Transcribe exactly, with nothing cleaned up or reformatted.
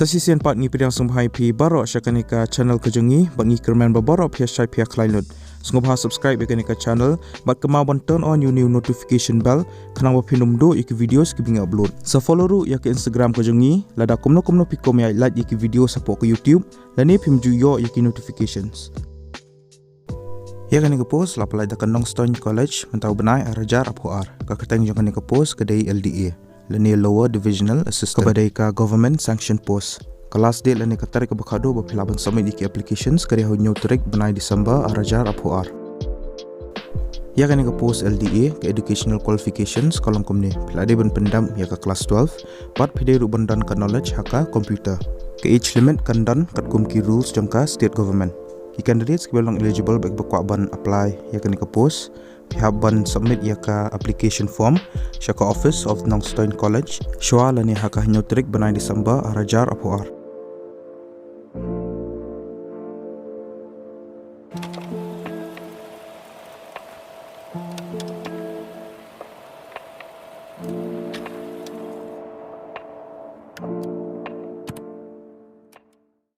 Sa shisien pat ngi pdiang sngewbha ïa phi baroh sha kane ka channel ka jong ngi, bad ngi kyrmen ba baroh phi ïa shait phi ïa khlaiñ lut. Sngewbha subscribe ïa kane ka channel, bad kynmaw ban turn on ïa une u notification bell, khnang ba phin ym duh ïa ki videos kiba ngi upload. Sa follow ruh ïa ka Instagram ka jong ngi, lada kumno kumno phi kwah ban ïa like ïa ki videos hapoh ka YouTube, lane phim ju ïoh ïa ki notifications. Ïa kane ka post la pynlait da ka Nongstoin College mynta u bnai ar hajar arphew ar. Ka kyrteng jong kane ka post ka dei L D A, lane Lower Divisional Assistant, kaba dei ka government sanction post. Ka last date lane ka tarik kaba khatduh ba phi lah ban submit ïa ki applications ka dei ha u hynñiew tarik bnai December ar hajar arphew ar. Ïa kane ka post L D A, ka educational qualifications ka long kumne: phi lah dei ban pyndep ïa ka class twelve, bad phi dei ruh ban don ka knowledge ha ka computer. Ka age limit kan don katkum ki rules jong ka state government. Ki candidates kiba long eligible bad kiba kwah ban apply ïa kane ka post, phi hap ban submit ïa ka application form sha ka office of Nongstoin College shwa lane ha ka hynñiew tarik bnai December ar hajar arphew ar.